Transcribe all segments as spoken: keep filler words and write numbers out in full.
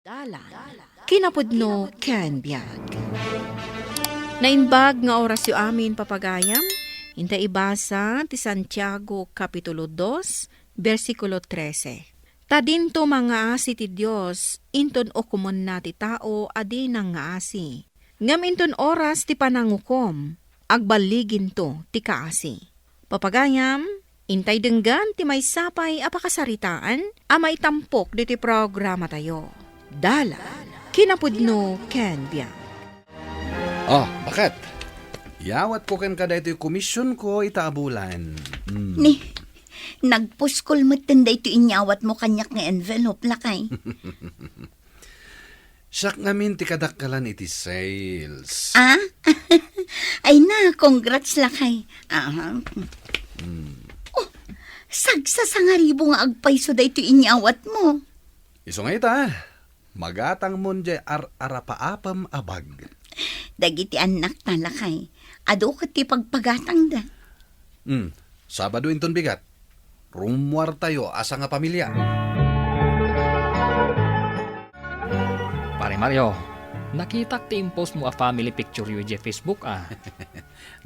Dalan, kinapudno ken biag. Naimbag nga orasyo amin, papagayam, inta ibasa ti Santiago Kapitulo dos, bersikulo trese. Ta dinto mangngaasi ti Dios, inton ukomenna ti tao a di nangngaasi. Ngem inton oras ti panangukom, agballiginto ti kaasi. Papagayam, intay denggen ti maysa pay a pakasaritaan a maitampok ditoy programatayo. Dalan, kinapudno ken biag. Oh, baket? Iyawatko kenka daytoy komisionko ita a bulan. Hmm. Ni, nagpuskol metten daytoy inyawatmo kaniak nga envelope, lakay. Siak ngamin ti kadakkelan iti sales. Ah? Ay na, congrats, lakay. Aha. Hmm. Oh, sagsasangaribo nga agpayso daytoy inyawatmo. Isu nga ita, magatangmon jay ar-arapaapem a bag. Dagiti annakta, lakay, adu ket ti pagpagatangda. Hmm, Sabado inton bigat. Rummuartayo a sangapamilia. Pare Mario, nakitak ti impostmo a family picture yo idiay Facebook, a.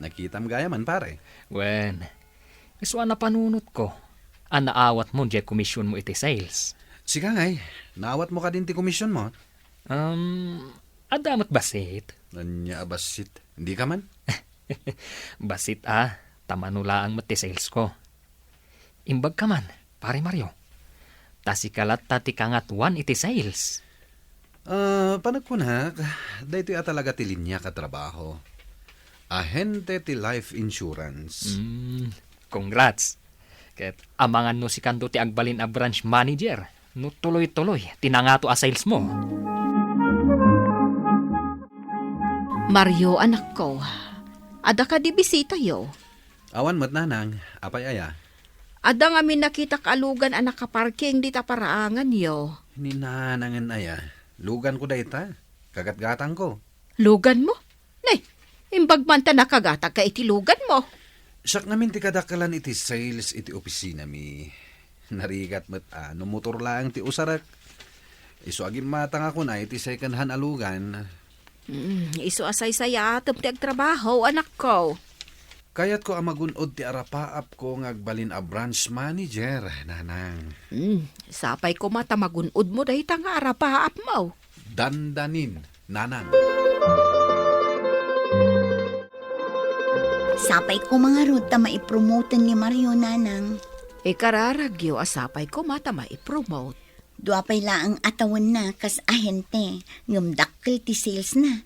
Nakitam gayamen, pare. Wen, isu a napanunotko a naawatmo diay komisionmo iti sales. Sika ngay, naawatmo kadin ti komisionmo? Um, adda met bassit. Ania a bassit? Dika man? Bassit a, ta mano laeng met ti salesko. Imbagka man, Pare Mario. Ta sika latta ti kangatoan iti sales. Ah, panagkunak, daytoy a talaga ti liniak a trabaho. Ahente ti life insurance. Mm, congrats. Ket amangan no sikanto ti agbalin a branch manager no tuloy-tuloy ti nangato a salesmo. Mario, anakko, adda kadi bisitayo? Awan met, nanang. Apay aya? Adda ngamin nakitak a lugan a nakaparking dita paraanganyo. Ni nanangen aya? Luganko dayta. Kagatgatangko. Luganmo? Nay, imbag man ta nakagatagka iti luganmo. Siak ngamin ti kadakkelan iti sales iti opisinami. Narigat met a no motor laeng ti usarek. Isu a gimmatangakon iti second hand a lugan. Mm, isu a saysayaatem ti agtrabaho, anakko. Kayatko a magun-od ti arapaapko nga agbalin a branch manager, nanang. Mm, sapay koma ta magun-odmo dayta nga arapaapmo. Dandanin, nanang. Sapay koma ngarud ta maipromoten ni Mario, nanang. Ikararagyo a sapay koma ta maipromote. Dua pay laeng a tawenna kas ahente, ngem dakkel ti salesna.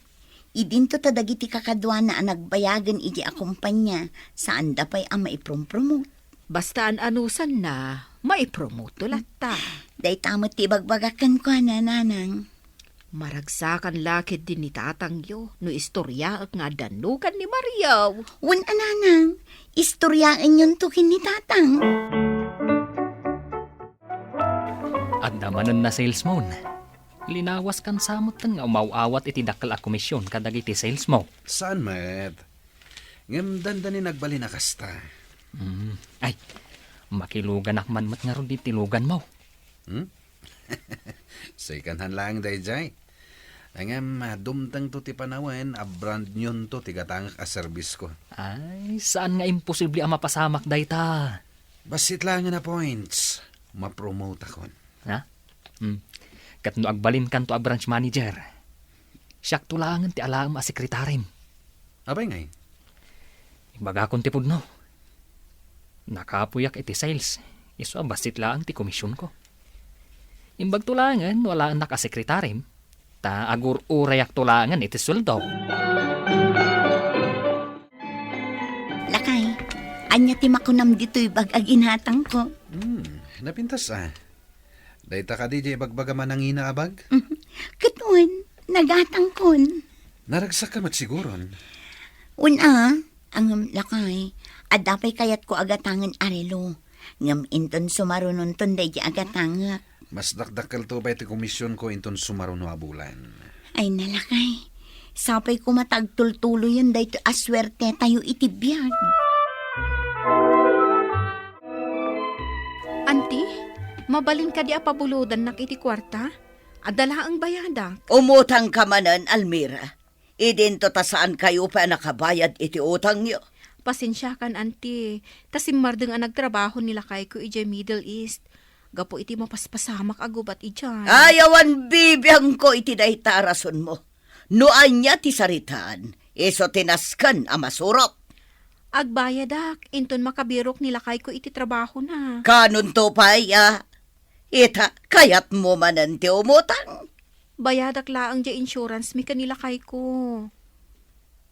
Idinto ta dagiti kakaduana a nagbayagen idiay a kompania, saanda pay a maiprompromot. Basta an-anusanna, maipromoto latta. Dayta met ti ibagbagak kenkuana, nanang. Maragsakan la ketdi ni tatangyo no istoriaek nga adda lugan ni Mario. Wen a, nanang, istoriaenyonto ken ni tatang. Adda manen a salesman. Linawas kan sa metten nga umaw-awat iti dakkel a komisyon kadagiti salesmo. Saan met? Ngem dandanin agbalin a kasta. Mm. Ay, makiluganak man met ngarud iti luganmo. Hmm? Second hand laeng daydiay. Ngem, ah, dumtengto ti panawen a brand new-nto ti gatangek a serbisko. Ay, saan nga imposible a mapasamak dayta. Bassit laengen a points, mapromote akon. Ha? Hmm. Ket no agbalinkanto a branch manager, siakto laengen ti alaem a sekretarim. Apay ngay? Imbagakon ti pudno. Nakapuyak iti sales, isu a bassit laeng ti komisionko. Imbagto laengen no alaennak a sekretarim, ta agur-urayakto laengen iti sueldo. Lakay, ania ti makunam ditoy bag a ginatangko? Hmm, napintas a. Dayta kadi diay ibagbagam a nangina a bag? Ket wen, nagatangkon. Naragsakka met siguron. Wen a, ngem lakay, adda pay kayatko a gatangen a relo. Ngem inton sumarunonton daydiay a gatangek. Mas dakdakkelto pay ti komisionko inton sumaruno a bulan. Ay, nalakay. Sapay koma ta agtultuloyen daytoy a suertetayo iti biag. Anti, mabalin kadi a pabulodannak iti kuarta? Adda laeng bayadak. Umutangka manen, Almira. Idinto ta saankayo pay a nakabayad iti utangyo. Pasensiakan, anti, ta simmardeng a nagtrabaho ni lakayko idiay Middle East. Gapu iti mapaspasamak a gubat idiay. Ay, awan bibiangko iti dayta a rasonmo. No ania ti saritaan, isu ti nasken a masurot. Agbayadak, inton makabirok ni lakayko iti trabahona. Kanonto pay a? Ita, kayatmo manen ti umutang? Bayadak laeng diay insurance mi ken ni lakayko.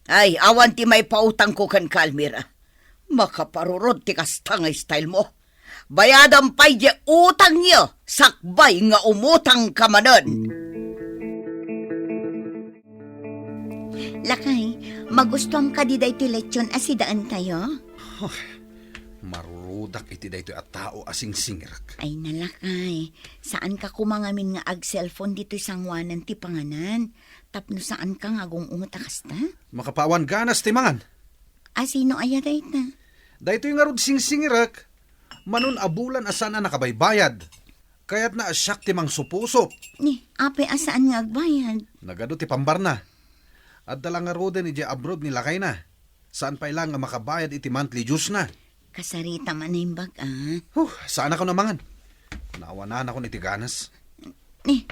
Ay, awan ti maipautangko kenka, Almira. Makaparurod ti kasta nga style mo. Bayadam pay diay utangyo, sakbay nga umutangka manen. Lakay, magustuam kadi daytoy lechon a sidaentayo? Huh, marurudak iti daytoy a tao a singsingirek. Ay, nalakay. Saanka koma ngamin nga ag-cellphone ditoy sangoanan ti panganan. Tapno saanka nga agung-unget a kasta? Makapaawan ganas ti mangan. A sino aya dayta? Daytoy ngarud singsingirek, manon a bulan a saan a nakabaybayad. Kayatna a siak ti mangsupusop. Ni, apay a saan nga agbayad? Nagadu ti pambarna. Adda la ngaruden idiay abroad ni lakayna. Saan pay la nga makabayad iti monthly dues na. Kasarita man naimbag, a. Huh, saanakon a mangan. Naawananakon iti ganas. Ni,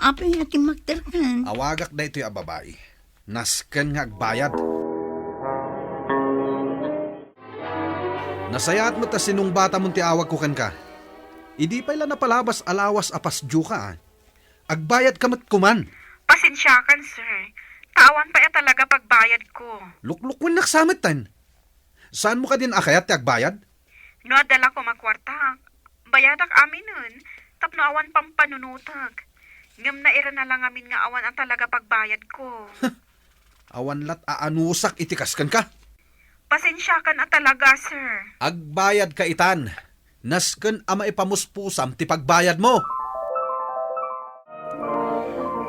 apay nga timmakderkan? Awagak daytoy a babai. Nasken nga agbayad. Nasayaat met a sinungbatamon ti awagko kenka. Idi pay la napalabas a lawas a pasdioka, a. Agbayadka met koman. Pasensiakan, sir. Ta awan pay a talaga pagbayadko. Luklukuennak sa metten. Saanmo kadin a kayat ti agbayad? No adda la koma kuartak, bayadak aminen, tapno awan pampanunotek. Ngem nairana la ngamin nga awan a talaga pagbayadko. Awan lat a anusak iti kaskenka. Pasensiakan a talaga, sir. Agbayadka itan. Nasken a maipamuspusam ti pagbayadmo.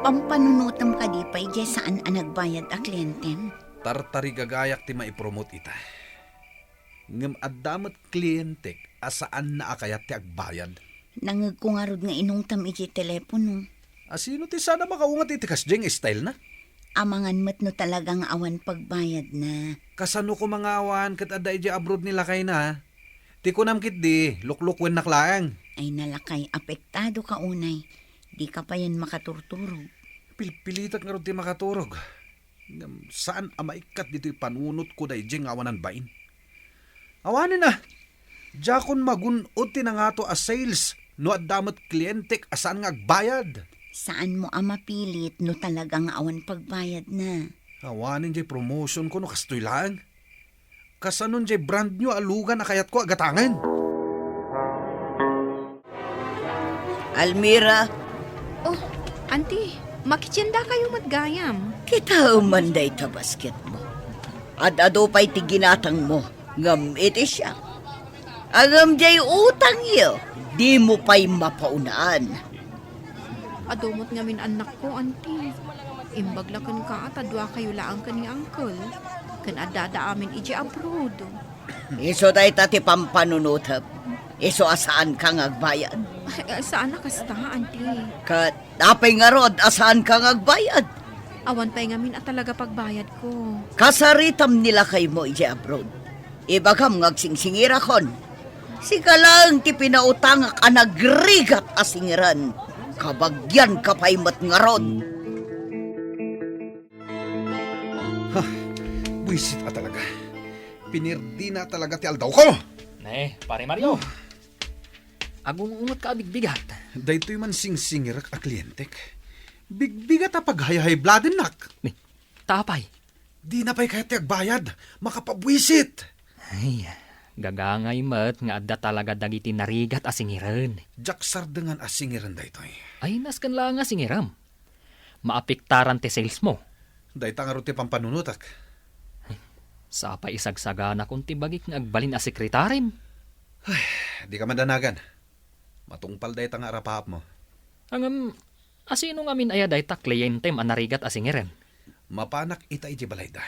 Pampanunotem kadi pay diay saan a nagbayad a klientem? Tartarigagayak ti maipromote ita. Ngem adda met klientek a saanna a kayat ti agbayad. Nangngegko ngarud nga inungtam idiay telepono. A sino ti saan a makaunget iti kasdiay nga style na? Amangan met no talaga nga awan pagbayadna. Kasano koma nga awan ket adda idiay abroad ni lakayna? Ti kunam ketdi, luklukuennak laeng. Ay nalakay, apektado ka unay. Di ka payen makaturturog. Pilpilitek ngarud ti makaturog. Ngem saan a maikkat ditoy panunotko daydiay nga awanan bain. Awanen a, diakon magun-od ti nangato a sales no adda met klientek a saan nga agbayad. Saanmo a mapilit no talaga nga awan pagbayadna. Awanen diay promotionko no kastoy laeng. Kasanon diay brand new a lugan a kayatko a gatangen. Almira. Oh, Auntie, makitiendakayo met gayam. Kitaem man dayta basketmo. Ad-adu pay ti ginatangmo, ngem iti siak. Ngem diay utangyo, dimo pay mapaunaan. Adu met ngamin annakko, Auntie. Imbag la kenka ta duakayo laeng ken ni Uncle, ken addada amin idiay abroad. Isu dayta ti pampanunotem. Isu a saanka nga agbayad. Ay, saan a kasta, Auntie. Ket apay ngarud a saanka nga agbayad? Awan pay ngamin a talaga pagbayadko. Kasaritam ni lakaymo idiay abroad. Ibagam nga agsingsingirakon. Sika laeng ti pinautangak a nagrigat a singiren. Kabagianka pay met ngarud. Ha, buisit a talaga. Pinirdina a talaga ti aldawko. Ne, Pare Mario. Agung-ungetka a bigbigat. Daytoy man singsingirek a klientek. Bigbigat a paghayhaybladennak. Ni, ta apay? Dina pay kayat ti agbayad. Makapabuisit. Ay, gagangay met nga adda talaga dagiti narigat a singiren. Diak sardengan a singiren daytoy. Ay, nasken la nga singirem. Maapektaran ti salesmo. Dayta ngarud ti pampanunotak. Sapay isagsaganakon ti bagik nga agbalin a sekretarem. Ay, dika madanagan. Matungpal dayta nga arapaapmo. Ngem, asino ngamin aya dayta klientem a narigat a singirem? Mapanak ita idiay balayda.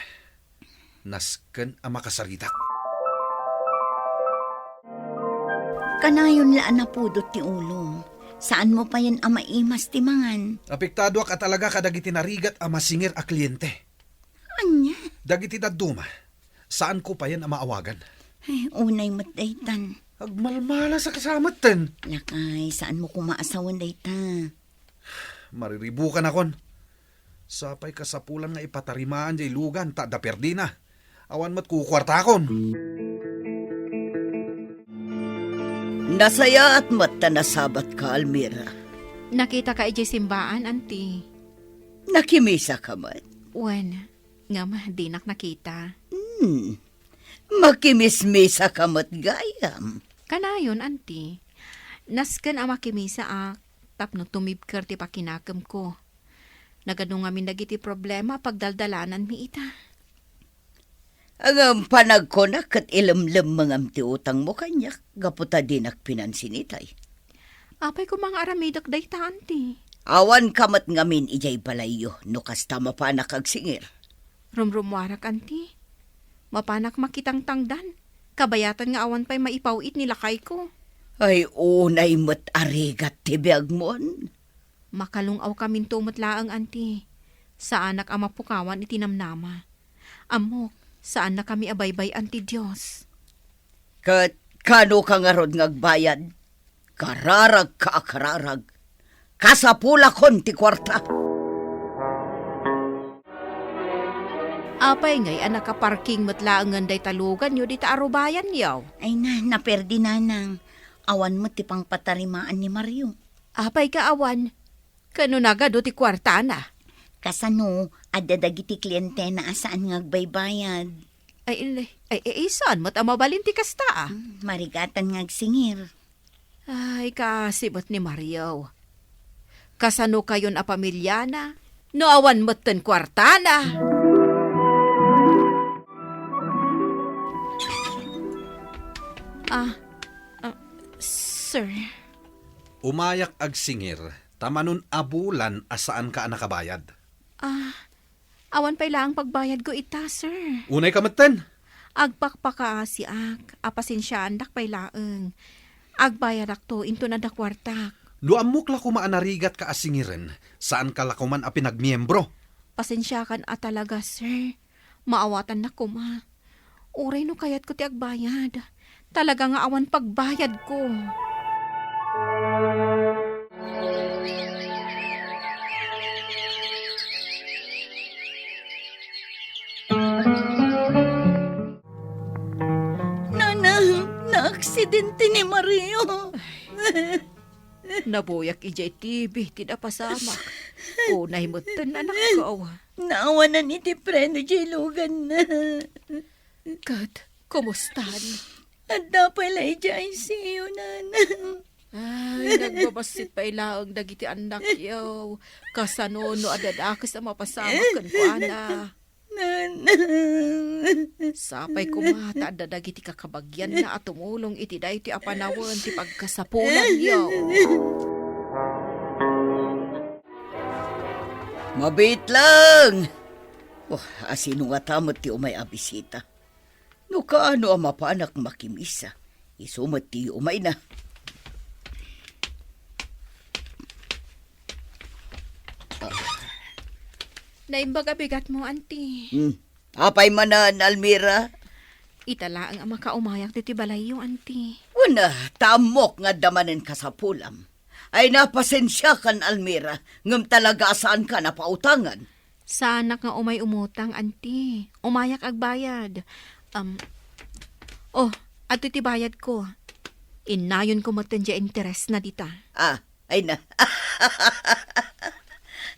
Nasken a makasaritak. Kanayon la a napudot ti ulom. Saanmo payen a maimas ti mangan. Apektadoak a talaga kadagiti narigat a masingir a kliente. Ania? Dagiti dadduma, saanko payen a maawagan. Ay, unay met daytan. Agmalmalas a kasametten. Lakay, saanmo koma a sawen dayta? Mariribukanakon. Sapay kasapulan nga ipatarimaan jay lugan ta adda perdina. Awan met kukuartakon. Nasayaat met ta nasabatka, Almira. Nakitaka idiay simbaan, Auntie. Nakimisaka met? Wen, ngem dinak nakita. Hmm. Makimismisaka met gayam. Kanayon, Auntie. Nasken a makimisaak tapno tumibker ti pakinakemko. Nagadu ngamin dagiti problema a pagdaldalananmi ita. Ngem panagkunak ket ilemlemmengam ti utangmo kaniak gapu ta dinak pinansin itay. Apay koma nga aramidek dayta, Auntie? Awanka met ngamin idiay balayyo no kasta mapanak agsingir. Rumrummuarak, Auntie. Mapanak makitangtangdan. Kabayatan nga awan pay maipaw-it ni lakayko. Ay, unay met a rigat ti biagmon. Makalung-awkaminto met laeng, Auntie. Saanak a mapukawan iti namnama. Ammok, saannakami a baybay-an ti Dios. Ket kano ka ngarud nga agbayad? Kararagka a kararag. Kasapulakon ti kuarta. Apay ngay a nakaparking met laengen dayta luganyo dita arubayanyo? Ay na, naperdi, Nanang. Awan met ti pangpatarimaan ni Mario. Apay nga awan? Ket no nagadu ti kuartana? Kasano, adda dagiti klientena a saan nga agbaybayad. Ay, ay, ay, ay, saan met a mabalin ti kasta, a? Hmm, marigatan nga agsingir. Ay, kaasi met ni Mario. Kasano kayon a pamiliana no awan metten kuartana? Ah, ah, sir. Umayak agsingir ta manon a bulan a saanka a nakabayad. Ah, awan pay laeng pagbayadko ita, sir. Unayka metten? Agpakpakaasiak a pasensiaandak pay laeng. Agbayadakto inton adda kuartak. No ammok la koma a narigatka a singiren, saanka la koman a pinagmiembro. Pasensiakan a talaga, sir. Maawatannak koma. Uray no kayatko ti agbayad, talaga nga awan pagbayadko. Nanang, naaksidente ni Mario. Nabuyak idiay T V ti napasamak. Unay metten, anakko. Naawanan iti preno diay luganna. Ket kumustan? Adda pay la idiay I C U, Nanang. Ay, nagbabassit pay laeng dagiti annakyo. Kasano no adda dakes a mapasamak kenkuana? Nanang. Sapay koma ta adda dagiti kakabagianna a tumulong iti daytoy a panawen ti pagkasapulanyo. Mabiit lang! Oh, asino ngata met ti umay a bisita? No kaano a mapanak makimisa, isu met ti umayna. Naimbag a bigatmo, Auntie. Hmm. Apay manen, Almira? Ita laeng a makaumayak ditoy balayyo, Auntie. Wen, ta ammok nga adda manen kasapulam. Ay, napasensiakan, Almira, ngem talaga a saankan a pautangan. Saanak nga umay umutang, Auntie. Umayak agbayad. Um, oh, adtoy ti bayadko. Innayonko metten diay interesna dita. Ah, ay na.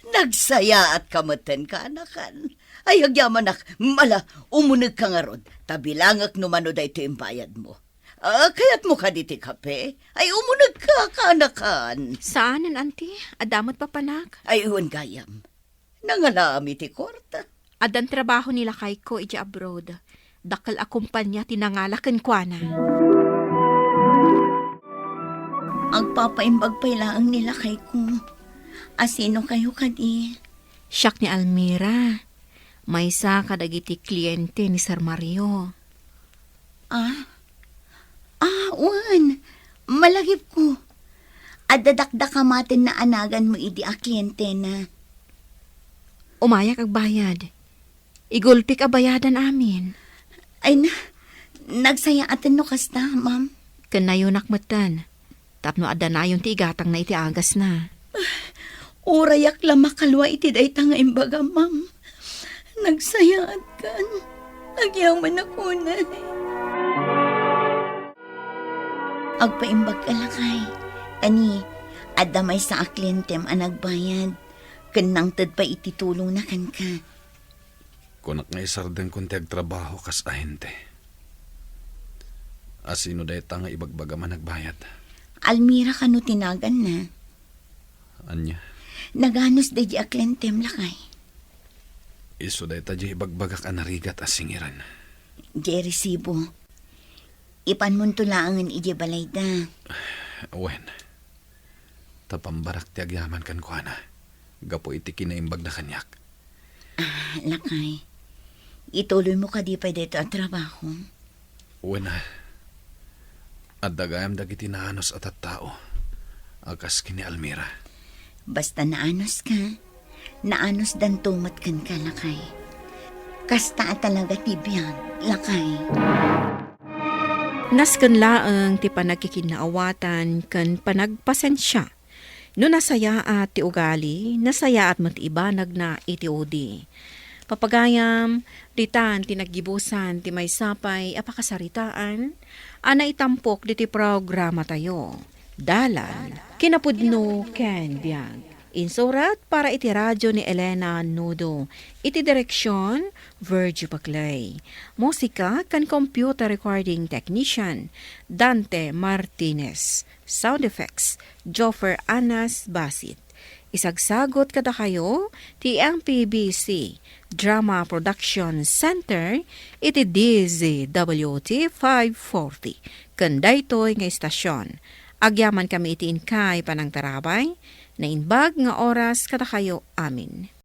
Nagsayaatka metten, kaanakan. Ay, agyamanak, ala, umunegka ngarud, ta bilangek no mano daytoy imbayadmo. Ah, kayatmo kadi ti kape? Ay, umunegka, kaanakan. Saanen, Auntie. Adda met papanak. Ay, wen gayam. Nangalaam iti kuarta. Addan trabaho ni lakayko idiay abroad. Dakkel a kompania ti nangala kenkuana. Agpapaimbag pay laeng ni lakayko. Asino kayo kadi? Siak ni Almira. Maysa kadagiti kliente ni Sir Mario. Ah? Ah, wen. Malagipko. Adda dakdakama ti naanaganmo idi a klientena. Umayak agbayad. Igulpik a bayadan amin. Ay na, nagsayaaten no kasta, ma'am. Ken nayonak metten, tapno adda nayon ti igatangna iti agasna. Urayak la makalua iti dayta nga imbagam, ma'am. Nagsayaatka. Agyamanak unay. Agpaimbag ka, lakay. Ani, adda maysa a klientem a nagbayad, ken nangted pay iti tulongna kenka. Kunak nga isardengkon ti agtrabaho kas ahente. Asino dayta nga ibagbagam a nagbayad? Almira kano ti naganna? Ania? Naganos daydi a klientem, lakay. Isu dayta di ibagbagak a narigat a singiran. Di resibo. Ipanmonto laengen idiay balayda. Wen, ta pambarak ti agyaman kenkuana gapu iti kinaimbagna kaniak. Ah, lakay, ituloymo kadi pay daytoy a trabaho? Wen, ah, adda gayam dagiti naanus a tattao a kas ken ni Almira. Basta naanus ka, naanusdanto met kenka, lakay. Kasta a talaga ti biag, lakay. Nasken laeng ti panagkikinnaawatan ken panagpasensia. No nasayaat ti ugali, nasayaat met ti ibanagna iti udi. Papagayam, ditan ti naggibusan ti maysa pay a pakasaritaan a naitampok ditoy programatayo. Dalan, kinapudno ken biag. Insurat para iti radio ni Elena Nudo. Iti direksion, Virgie Paclay. Musika ken computer recording technician, Dante Martinez. Sound effects, Joffer Anas Basit. Isagsagot kadakayo ti M P B C Drama Production Center iti D Z W T five forty. Ken daytoy nga istasion, agyaman kami iti inkay panangtarabay, naimbag nga oras kadakayo amin.